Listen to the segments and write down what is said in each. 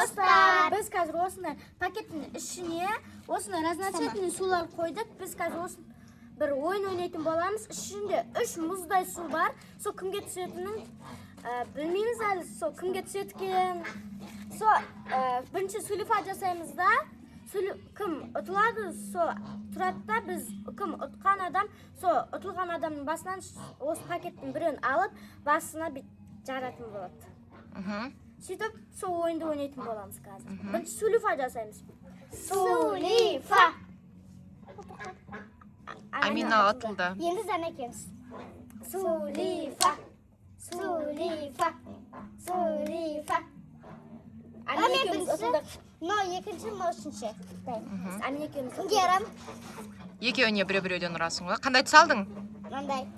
Достар, біз қазір осындай пакеттің ішіне осындай разноцветный сулар қойдық. Біз қазір осы бір ойын ойнайтын боламыз. Ішінде үш мұздай су бар. Сол кімге түсетінін білмейміз әлі, сол кімге түседі екен. Сол бірінші сулифа жасаймыз да, кім ұтылады, сол тұрады да, біз кім ұтқан адам, сол ұтылған адамның басынан осы пакеттің біреуін алып, басына бүйтіп жаратын болады. Сөйтіп сол ойынды ойнайтын боламыз қазір. Бірінші сулифа жасаймыз. Сулифа. Амина ұтылды. Енді Зана екеуміз. Сулифа. Сулифа. Сулифа. Амина екеуміз ұтылдық. Мынау екінші, мынау үшінші. Амина екеуміз Кімге ұрам? Екеуіне біреу біреуден ұрасың ғой. Қандай түс алдың? Мынандай.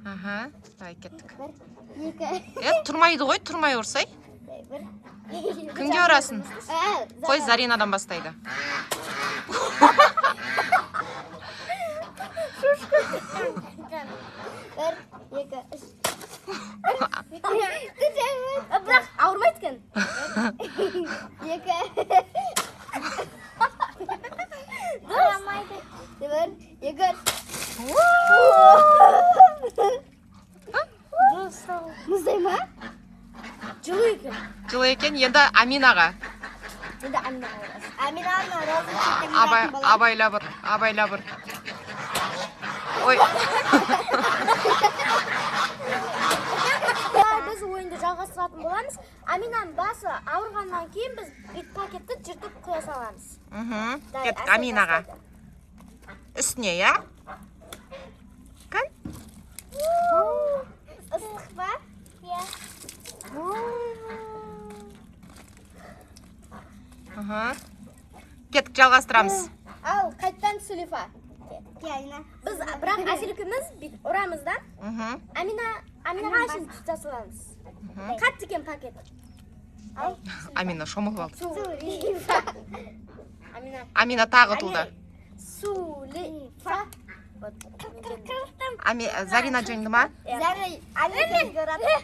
Аха, давай, кеттік. Бір, екі, Е, тұрмайды ғой, тұрмай ұрсай. бір. Кімге ұрасың? Ә, Қой, Заринадан бастайды. Бір, екі, үш. Бірақ ауырмайды екен. Екі. Ауырмайды. Бір, екі, үш. Мұздай ма? Жылы екен. Жылы екен. Енді Аминаға. Енді Аминаға ұрасың. Аминаны розовый цветтен Абай, ұратын боламын. абайлап ұр, абайлап ұр. Ой, Біз ойынды жалғастыратын боламыз. Аминаның басы ауырғаннан кейін біз бүйтіп пакетті жыртып құя саламыз. Давай, Кеттік Әсел Аминаға. бастайды. Үстіне, иә? Кән? Ыстық па? Иә. Кеттік, жалғастырамыз. Ал, қайттан Сулифа. Иә, Біз бірақ Әсел екеуміз бүйтіп ұрамыз да. Аминаға әшейін тұта саламыз. Қатты екен пакет. Ал, Амина шомылып алды. Сулифа. Амина. Амина тағы ұтылды. Сулифа. Вот. Зарина жеңді ма? Зарина, Амина ұрады.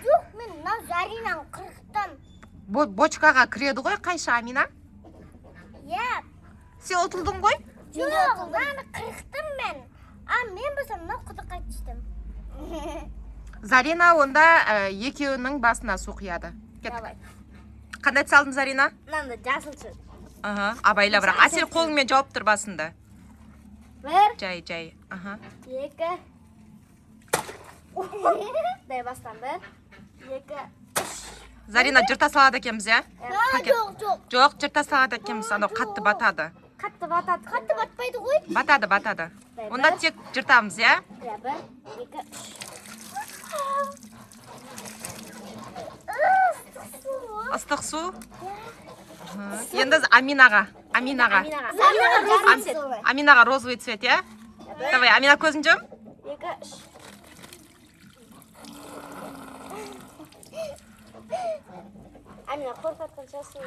Жоқ, мен мынау Заринаны қырықтым. Бочкаға кіреді ғой қайшы, Амина? Иә. Сен ұтылдың ғой? Жоқ, мынаны қырықтым мен. А мен болсам мынау құдыққа түстім. Зарина онда екеуінің басына су құяды. Кеттік. Давай. Қандай түс алдың, Зарина? Мынандай жасылша. Аха, абайла бірақ. Әсел, қолыңмен жауып тұр басында. Бір, Жай, жай. Аха. екі. Дай бастан бір, екі, үш. Зарина, жырта салады екенбіз, иә? Пакет. Жоқ, жоқ. Жоқ, жырта салады екенбіз, анау қатты батады. Қатты батады. Қатты батпайды ғой. Батады, батады. Давай, Онда бір. тек жыртамыз, иә? Иә, бір, екі, үш. Ыстық су. Аха. Енді Аминаға, Аминаға. Аминаға. Аминаға розовый цвет. Аминаға розовый цвет, иә? Давай, Амина, көзін жұм. Екі, үш. Амина қорқытқан шығарсың.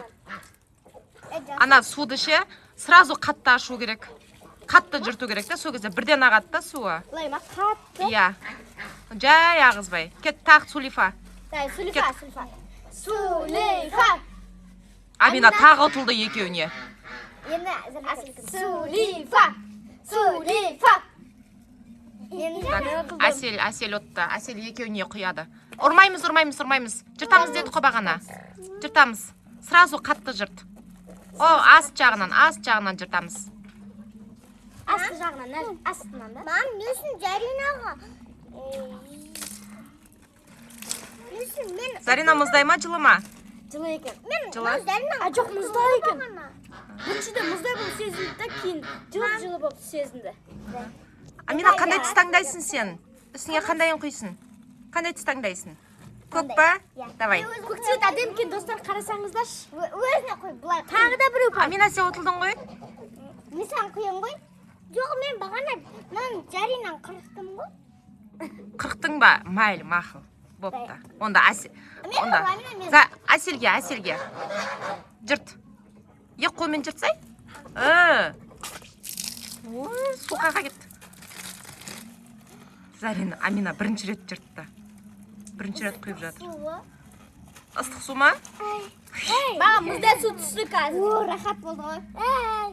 Ана суды ше, сразу қатты ашу керек. Қатты жырту керек та, сол кезде бірден ағады да суы. Былай ма? Қатты. Иә. Жай ағызбай. Кет, тағы Сулифа. Давай, Сулифа, Сулифа. Сулифа. Амина тағы ұтылды екеуіне. Енді Сулифа. Сулифа. Енді Так, Әсел, Әсел ұтты. Әсел екеуіне құяды. Ұрмаймыз, ұрмаймыз, ұрмаймыз. Жыртамыз дедік қой бағана. Жыртамыз. Сразу қатты жырт. О, аст жағынан, аст жағынан жыртамыз. Асты жағынан, астынан да. Мам, не үшін Заринаға? Не үшін мен Зарина, мұздай ма, жылы ма? Жылы екен. мен Жылы? мынау Зарина А, жоқ, мұздай екен. Біріншіде мұздай болып сезінді да, кейін жылы жылы болып сезінді. Амина, қандай түс таңдайсың сен? Үстіңе қандайын құйсың? Қандай түс таңдайсың? Көк па? Иә. Давай. Көк цвет әдемі екен, достар, қарасаңыздаршы. Өзіне құй, былай. Тағы да біреу бар. Амина, сен ұтылдың ғой? Мен саған құямын ғой. Жоқ, мен бағана мынаны Заринаны қырықтым ғой. Қырықтың ба? Майлы, мақұл. Бопты. Онда Әсел. Мен Онда. Амина, мен. Әселге, Әселге. Жырт. Екі қолмен жыртсай. Ой, су қайға кетті? Зарина, Амина бірінші рет жыртты. Бірінші рет құйып жатыр. Суы. Ыстық су ма? Маған Маған мұздай су түсті қазір. О, рахат болды ғой. Әй.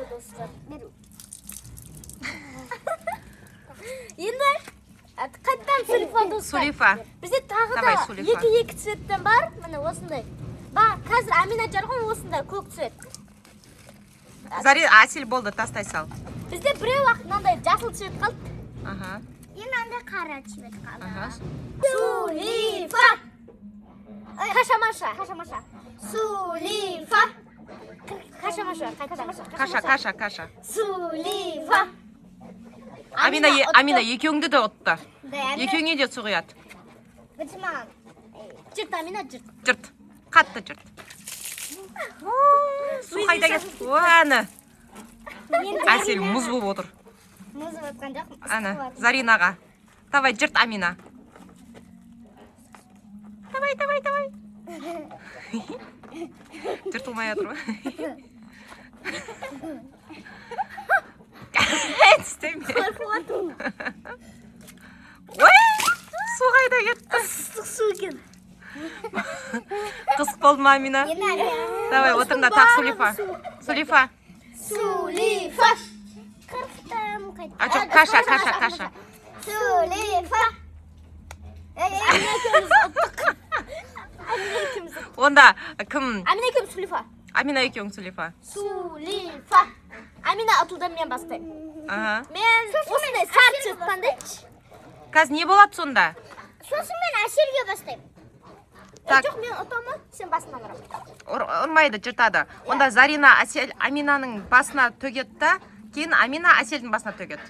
Достар. Енді қайтадан Сулифа, достар. Сулифа. Бізде тағы Давай, да Сулифа. екі цветтен бар. Міне, осындай. Ба, қазір Амина жарған осындай көк цвет. Зарина, Әсел, болды, тастай сал. Бізде біреу ақ мынандай жасыл цвет қалды. Аха. Енді андай қара цвет қалды. Аха. Сулифа. Каша-маша. Каша-маша. Сулифа. Каша-маша. Қайтадан. Каша, каша, каша. Сулифа. Амина, Амина екеуіңді де ұтты. Да, Екеуіңе де су құяды. Бітті маған. Жырт, Амина, жырт. Жырт. Қатты жырт. Су қайда кетті? О, әні. Әсел мұз болып отыр. Мұз болып отқан жоқпын. Ыстық Әні, болып. Заринаға. Давай, жырт, Амина. Давай, давай, давай. Жыртылмай жатыр ма? Істеме. Ой, су қайда кетті? Ыстық су екен. Қызық болды ма, Амина? Енді Амина. Давай, отырыңдар, тағы Сулифа. Сулифа. Сулифа. Қырықтым қайта. А, жоқ, каша, каша, каша. Сулифа. Ей, ей. Амина екеуміз ұттық. Амина екеуміз ұттық. Онда кім? Амина екеуміз Сулифа. Амина екеуің Сулифа. Сулифа. Амина ұтылды, мен бастаймын. Аха. Мен осындай сары цвет таңдайыншы. Қазір не болады сонда? Сосын мен Әселге бастаймын. Так. Жоқ, мен ұтамын, сен басынан ұрам. Ұрмайды, жыртады. Онда Зарина Әсел Аминаның басына төгеді да, кейін Амина Әселдің басына төгеді.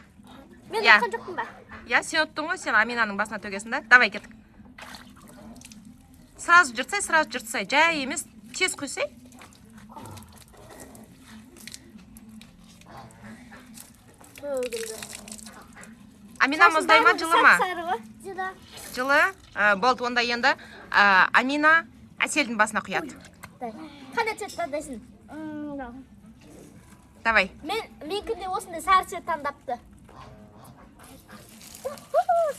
Мен Иә. ұтқан жоқпын ба? Иә, сен ұттың ғой, сен Аминаның басына төгесің да. Давай, кеттік. Сразу жыртсай, сразу жыртсай. Жай емес, тез құйсай. Төгілді. Амина, мұздай ма, жылы ма? Сары ғой. Жылы. Жылы. Болды, онда енді Амина Әселдің басына құяды. Қандай цвет таңдайсың? Давай. Мен менікінде осындай сары цвет таңдапты.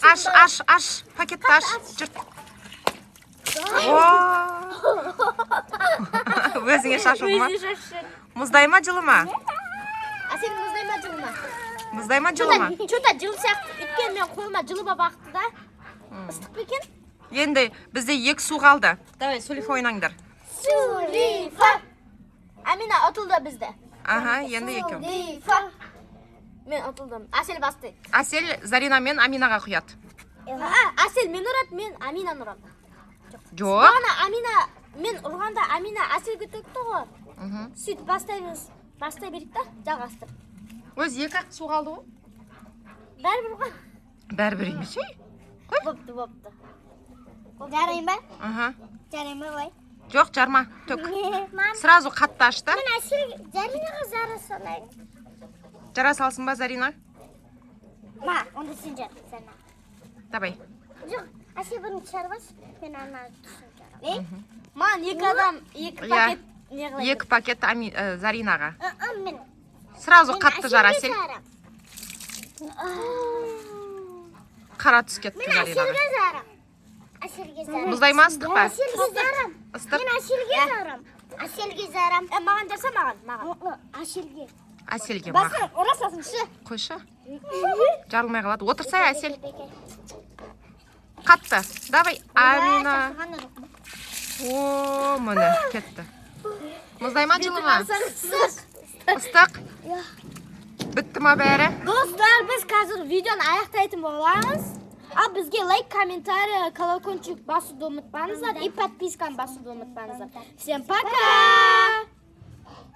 Аш, аш, аш. Пакетті аш. Жырт. О! Өзіңе шашылды ма? Өзіне шашты. Мұздай ма, жылы ма? А сен мұздай ма, жылы ма? Мұздай ма, жылы ма? Че-то жылы сияқты. Өйткені мен қолыма жылы болып ақты да. Ыстық па екен? Енді бізде екі су қалды. Давай, Сулифа ойнаңдар. Сулифа. Амина ұтылды бізді. Аха, енді екеу. Сулифа. Мен ұтылдым. Әсел бастайды. Әсел Зарина мен Аминаға құяды. А, Әсел мен ұрады, мен Аминаны ұрамын. Жоқ. Бағана Амина мен ұрғанда Амина Әселге төкті ғой. Мгм. Сөйтіп бастаймыз. Бастай берейік та, жалғастыр. Өзі екі ақ су қалды ғой. Бәрібір ғой. Бәрібір емес, ей. Бопты, бопты. Жарайын ба? Аха. Жарайын ба олай? Жоқ, жарма, төк. Мам, Сразу қатты аш та. мен Әсел Заринаға жара салайын. Жара салсын ба, Зарина? Ма, онда сен жар, Зарина. Давай. Жоқ, Әсел бұны шығарып, мен ана түсін жарамын. Ей, маған екі адам екі Иә. пакет не қылайын. Екі пакет Заринаға. Мен Сразу мен қатты жар, Әселге Әсел. жарам. Қара түс кетті Мен Заринаға. Әселге жарам. Әселге жарам. Мұздай ма, ыстық па? Әселге жарам. Ыстық. Мен Әселге жарам. Әселге жарам. Е, маған жарса, маған, маған. Әселге. Әселге ма? Басынан ұра салсыншы. Қойшы. Жарылмай қалады. Отырсай, Әсел. Қатты. Давай, Амина. О, міне, кетті. Мұздай ма, жылы ма? Ыстық. Бітті ма бәрі? Достар, біз қазір видеоны аяқтайтын боламыз. Ал бізге лайк, комментарий, колокольчик басуды ұмытпаңыздар и подписканы басуды ұмытпаңыздар. Всем пока!